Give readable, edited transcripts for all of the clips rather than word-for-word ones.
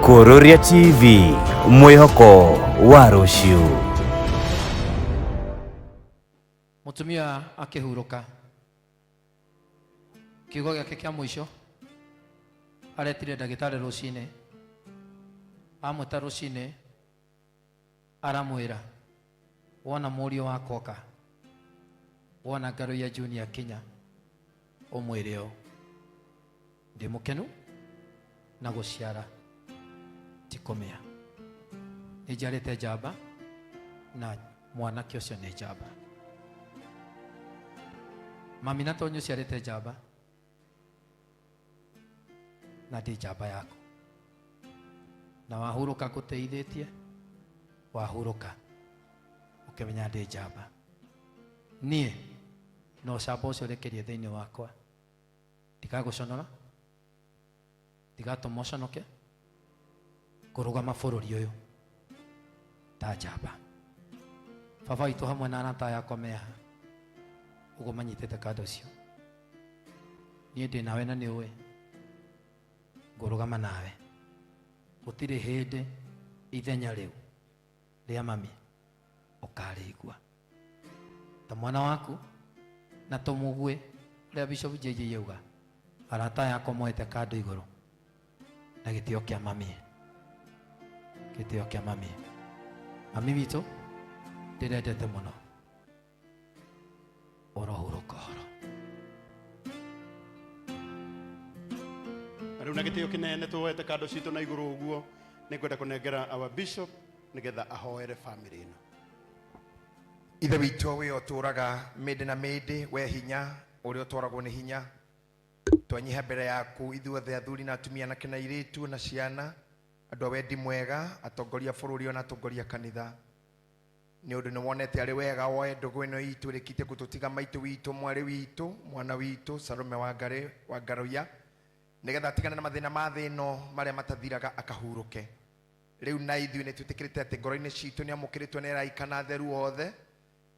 Kururia TV, mwĩhoko wa rũciũ. Mũtumia akĩhurũka, kiugo gĩake kĩa mũico aretire ndagĩtarĩ rũcinĩ, amwĩta rũcinĩ aramwĩra, wona mũriũ wakwa oka, wona Ngaruiya Junior akinya, ũmwĩre ũũ, ndĩ mũkenu na gũciara ti kũmĩa. Nĩ njiarĩte njamba na mwanake ũcio nĩ njamba. Mami na Tonyo ũciarĩte njamba na ndĩ njamba yaku, na wahurũka ngũteithĩtie, wahurũka ũkĩmenya ndĩ njamba. Niĩ na ũcamba ũcio ũrekerie thĩinĩ wakwa, ndigagũconora, ndigatũma ũconoke, ngũrũgama bũrũri ũyũ ta njamba. Baba witũ hamwe na arata aya akwa me haha ũguo manyitĩte kando ũcio, niĩ ndĩ nawe na nĩ ũĩ ngũrũgama nawe. Gũtirĩ hĩndĩ ithenya rĩu rĩa mami ũkarĩigua. Ta mwana waku na tũmũguĩ ũrĩa Bishop JJ auga, arata aya akwa moete kando igũrũ na gĩtĩo kĩa mami, gĩtĩo kĩa mami. Mami witũ ndĩrendete mũno, ũrohurũka ũhoro. Na rĩu na gĩtĩo kĩnene tuoete kando citũ na igũrũ ũguo, nĩ ngwenda kũnengera our bishop nĩgetha ahoere family ĩno. Ithe witũ wĩ ũtũũraga mĩndĩ na mĩndĩ, we hinya ũrĩa ũtwaragwo nĩ hinya, twanyiha mbere yaku ithuothe athuri na atumia, anake na airĩtu na ciana, andũ a wendi mwega, atongoria a bũrũri ona atongoria a kanitha, nĩ ũndũ nĩ wonete arĩ wega woe ndũgũ ĩno itũ ĩrĩkĩtie gũtũtiga maitũ witũ, mwarĩ witũ, mwana witũ Salome Wangari wa Ngaruiya, nĩgetha atigane na mathĩna ma thĩ ĩno marĩa matathiraga akahurũke. Rĩu na ithuĩ nĩ twĩtĩkĩrĩte atĩ ngoro-inĩ citũ nĩ amũkĩrĩtwo nĩ araika na atheru othe,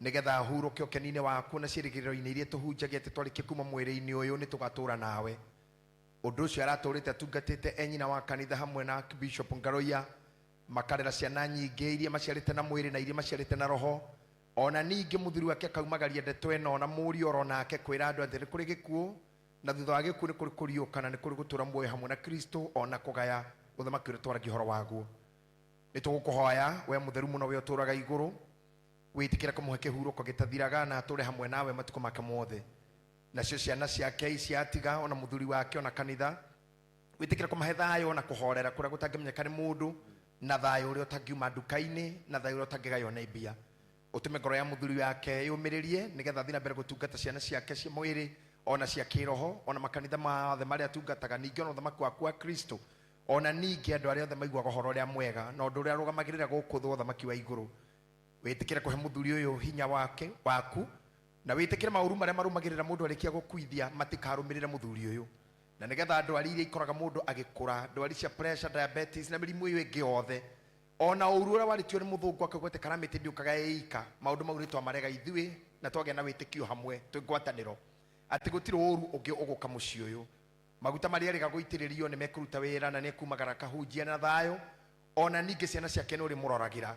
nĩgetha ahurũke ũkeni-inĩ waku na ciĩrĩgĩrĩro-inĩ iria tũhunjagia atĩ twarĩkia kuma mwĩrĩ-inĩ ũyũ nĩ tũgatũũra nawe. Ũndũ ũcio aratũũrĩte atungatĩte e nyina wa kanitha hamwe na Bishop Ngaruiya, makarera ciana nyingĩ iria maciarĩte na mwĩrĩ na iria maciarĩte na roho. Ona ningĩ mũthuri wake akaumagaria ndeto ĩno na mũriũ oro nake kwĩra andũ atĩ nĩ kũrĩ gĩkuũ, na thutha wa gĩkuũ nĩ kũrĩ kũriũka na nĩ kũrĩ gũtũũra muoyo hamwe na Kristo, o na kũgaya ũthamaki ũrĩa twaragia ũhoro waguo. Nĩ tũgũkũhoya we mũtheru mũno, we ũtũũraga igũrũ, wĩtĩkĩre kũmũhe kĩhurũko gĩtathiraga na atũũre hamwe nawe matukũ make mothe. Nacio ciana ciake ici atiga, ona mũthuri wake, ona kanitha, wĩtĩkĩre kũmahe thayũ na kũhorera kũrĩa gũtangĩmenyeka nĩ mũndũ, na thayũ ũrĩa ũtangiuma nduka-inĩ, na thayũ ũrĩa ũtangĩgaywo nĩ mbia. Ũtũme ngoro ya mũthuri wake yũmĩrĩrie, nĩgetha athiĩ na mbere gũtungata ciana ciake cia mwĩrĩ ona cia kĩroho, ona makanitha mothe marĩa atungataga, ningĩ ona ũthamaki waku wa Kristo, ona ningĩ andũ arĩa othe maiguaga ũhoro ũrĩa mwega na ũndũ ũrĩa arũgamagĩrĩra gũkũ thĩ wa ũthamaki wa igũrũ. Wĩtĩkĩre kũhe mũthuri ũyũ hinya wake waku, na wĩtĩkĩre maũru marĩa marũmagĩrĩra mũndũ arĩkia gũkuithia matikarũmĩrĩre mũthuri ũyũ, na nĩgetha ndwari iria ikoraga mũndũ agĩkũra, ndwari cia pressure, diabetes na mĩrimũ ĩyo ĩngĩ yothe, ona ũru ũrĩa warĩtio nĩ mũthũngũ akauga atĩ karamĩtĩ ndĩũkaga ĩika, maũndũ mau nĩ twamarega ithuĩ na twagĩa na wĩtĩkio hamwe twĩ ngwatanĩro atĩ gũtirĩ ũru ũngĩ ũgũka mũciĩ ũyũ. Maguta marĩa erĩga gũitĩrĩrio nĩ mekũruta wĩra na nĩ ekumagara akahunjia na thayũ, ona ningĩ ciana ciake nĩ ũrĩmũroragĩra.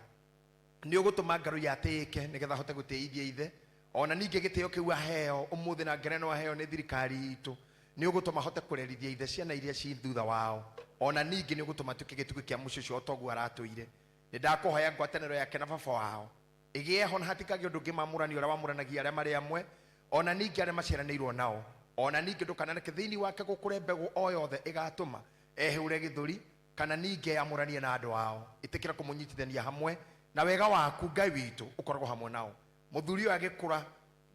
Nĩ ũgũtũma Ngaruiya atĩĩke nĩgetha ahote gũtĩithia ithe, ona ningĩ gĩtĩo kĩu aheo ũmũthĩ na ngerenwa aheo nĩ thirikari itũ, nĩ ũgũtũma ahote kũrerithia ithe ciana iria ci thutha wao, ona ningĩ nĩ ũgũtũma atuĩke gĩtugĩ kĩa mũciĩ ũcio o ta ũguo aratũire. Nĩ ndakũhoya ngwatanĩro yake na baba wao ĩgĩe ho na hatikagĩe ũndũ ũngĩ mamũrania ũrĩa wamũranagia arĩa marĩ amwe, ona ningĩ arĩa maciaranĩirwo nao. Ona ningĩ ndũkanareke thĩinĩ wake gũkũre mbegũ o yothe ĩgatũma ehũre gĩthũri kana ningĩ eyamũranie na andũ ao. Ĩtĩkĩra kũmũnyitithania hamwe na wega waku, Ngai witũ, ũkoragwo hamwe nao. Mũthuri ũyũ agĩkũra,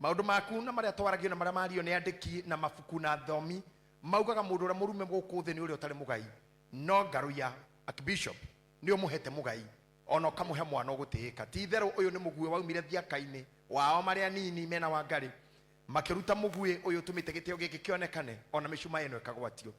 maũndũ maku na marĩa twaragio na marĩa mario nĩ andĩki na mabuku na athomi maugaga mũndũ ũrĩa mũrume gũkũ thĩ nĩ ũrĩa ũtarĩ mũgai. No Ngaruiya Archbishop nĩ ũmũhete mũgai, ona ũkamũhe mwana ũgũtĩĩka. Ti itherũ ũyũ nĩ mũguĩ waumire thiaka-inĩ wao marĩ anini mena Wangarĩ, makĩruta mũguĩ ũyũ ũtũmĩte gĩtĩo gĩkĩ kĩonekane, ona mĩcumaa ĩno ĩkagwatio.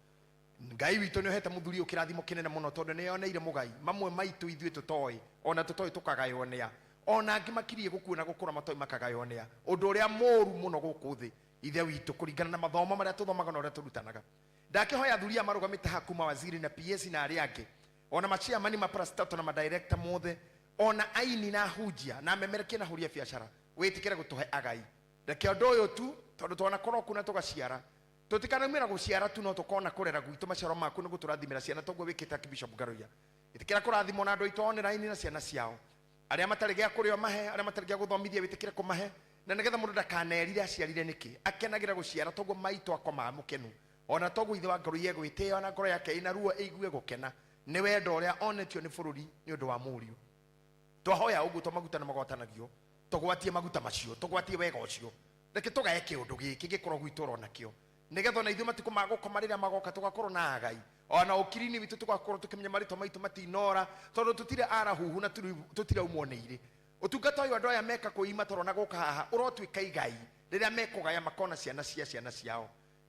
Ngai witũ nĩ ũhete mũthuri ũyũ kĩrathimo kĩnene mũno, tondũ nĩ yoneire mũgai mamwe maitũ ithuĩ tũtoĩ, ona tũtoĩ tũkagaywo nĩa, ona angĩ makirie gũkua na gũkũra matoĩ makagaywo nĩa. Ũndũ ũrĩa mũru mũno gũkũ thĩ, Ithe witũ, kũringana na mathomo marĩa tũthomaga na ũrĩa tũrutanaga. Ndakĩhoya athuri aya marũgamĩte haha kuma waziri na PS na arĩa angĩ, Ona machairman, maparastato na madirector mothe, ona aini na ahunjia na amemerekia na huria biacara, wĩtĩkĩre gũtũhe agai. Reke ũndũ ũyũ tu, tondũ twanakorwo kuna tũgaciara, tũtikanaumĩra gũciara tu, no tũkona kũrera gwitũ maciaro maku nĩ gũtũrathimĩra ciana toguo wĩkĩte. Bishop Ngaruiya, ĩtĩkĩra kũrathimwo na andũ aitũ online na ciana ciao. Arĩa matarĩ gĩa kũrĩa mahe, arĩa matarĩ gĩa gũthomithia, wĩtĩkĩre kũmahe, na nĩgetha mũndũ ndakanerire aciarire nĩkĩ, akenagĩra gũciara toguo maitũ akomaa mũkenu, ona toguo ithe wa Ngaruiya egwĩtĩo na ngoro yake ĩna ruo ĩigue gũkena nĩ wendo ũrĩa onetio nĩ bũrũri nĩ ũndũ wa mũriũ. Twahoya ũguo to maguta nĩ magwatanagio, tũgwatie maguta macio, tũgwatie wega ũcio. Reke tũgae kĩũndũ gĩkĩ gĩkorwo gwitũ oro nakĩo, nĩgetha ona ithuĩ matukũ ma gũkoma rĩrĩa magoka tũgakorwo na agai, ona ũkiri-inĩ witũ tũgakorwo tũkĩmenya marĩtwa maitũ matinora, tondũ tũtirĩ arahuhu na tũtiraumwo nĩ irĩ. Ũtungata ũyũ andũ aya meka kwĩima toro na gũka haha ũrotuĩka igai rĩrĩa mekũgaya makona ciana cia ciana ciao.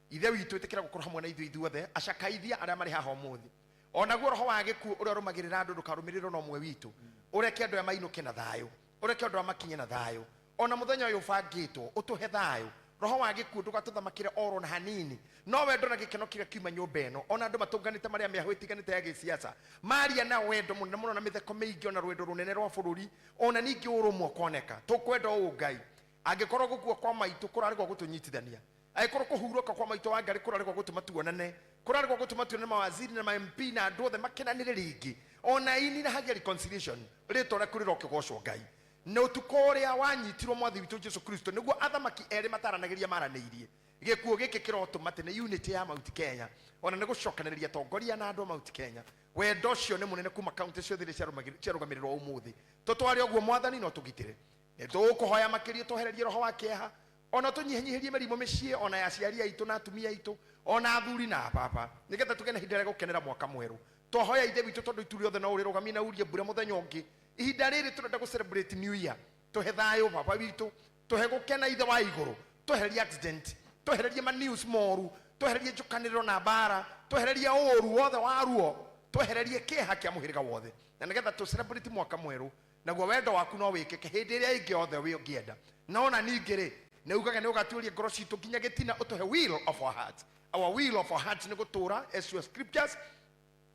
Ithe witũ, ĩtĩkĩra gũkorwo hamwe na ithuĩ ithuothe, acakaithia arĩa marĩ haha ũmũthĩ. Onaguo roho wa gĩkuũ ũrĩa ũrũmagĩrĩra andũ ndũkarũmĩrĩrwo na ũmwe witũ. Ũreke andũ aya mainũke na thayũ, ũreke andũ aya makinye na thayũ, ona mũthenya ũyũ ũbangĩtwo ũtũhe thayũ. Roho wa gĩkuũ ndũgatũthamakĩre oro na hanini, no wendo na gĩkeno kĩrĩa kiuma nyũmba ĩno, ona andũ matũnganĩte marĩa mĩahũ ĩtiganĩte ya gĩsiasa, maria na wendo mũnene mũno na mĩtheko mĩingĩ, ona rwendo rũnene rwa bũrũri, ona ningĩ ũrũmwe ũkoneka. Tũkwenda ũũ, Ngai, angĩkorwo gũkua kwa maitũ kũrarĩ gwa gũtũnyitithania, angĩkorwo kũhurũka kwa maitũ wa Ngarĩ kũrarĩ gwa gũtũma tuonane, kũrarĩ gwa gũtũma tuonane mawaziri na ma MP na andũ othe makenanĩre rĩngĩ, ona ini na hagia reconciliation, rĩtwa rĩaku rĩrokĩgocwo, Ngai. Na ũtukũ ũrĩa wanyitirwo mwathi witũ Jesu Kristo, nĩguo athamaki erĩ mataranagĩria maranĩirie. Gĩkuũ gĩkĩ kĩrotũma atĩ nĩ unity ya Mount Kenya, ona nĩ gũcokanĩrĩria atongoria na andũ a Mount Kenya. Wendo ũcio nĩ mũnene kuma kaunti ciothe iria ciarũgamĩrĩrwo ũmũthĩ. Tũtware ũguo, Mwathani, no tũgitĩre. Nĩ tũgũkũhoya makĩria twehererie roho wa kĩeha, ona tũnyihanyihĩrie mĩrimũ mĩciĩ, ona ya aciari aitũ na atumia aitũ, ona athuri na ababa, nĩgetha tũgĩe na ihinda rĩa gũkenera mwaka mwerũ. Twahoya, Ithe witũ, tondũ itu rĩothe no ũrĩrũgamie na urie mbura mũthenya ũngĩ. Ihinda rĩrĩ tũrenda gũ celebrate new year, tũhe thayũ, baba witũ, tũhe gũkena, Ithe wa igũrũ. Twehererie accident, twehererie ma news moru, twehererie njũkanĩrĩro na mbara, twehererie ũru wothe wa ruo, twehererie kĩeha kĩa mũhĩrĩga wothe, na nĩgetha tũ celebrate mwaka mwerũ. Naguo wendo waku no wĩkĩke hĩndĩ ĩrĩa ĩngĩ yothe wĩ ũngĩenda. Na ona ningĩ rĩ, nĩ ugaga nĩ ũgatuĩria ngoro citũ nginya gĩtina, ũtũhe will of our hearts. Our will of our hearts nĩ gũtũra as your scriptures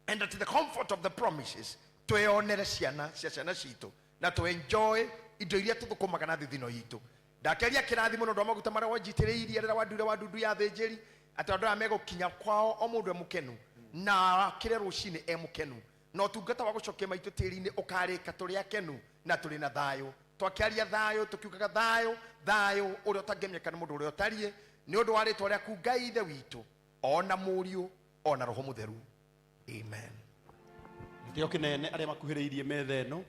and at the comfort of the promises, twĩonere ciana cia ciana citũ na tũ enjoy indo iria tũthũkũmaga na thithino itũ. Ndakeria kĩrathimo nĩ ũndũ wa maguta marĩa wanjitĩrĩirie rĩrĩa wanduire wa ndundu ya thĩnjĩri, atĩ andũ aya megũkinya kwao o mũndũ e mũkenu na akĩre rũcinĩ e mũkenu, na ũtungata wa gũcokia maitũ tĩri-inĩ ũkarĩka tũrĩ akenu na tũrĩ na thayũ, twakĩaria thayũ, tũkiugaga thayũ, thayũ ũrĩa ũtangĩmenyeka nĩ mũndũ ũrĩa ũtariĩ, nĩ ũndũ wa rĩtwa rĩaku, Ngai Ithe witũ, ona Mũriũ, ona Roho Mũtheru, amen. Gĩtĩo kĩnene arĩa makuhĩrĩirie metha ĩno.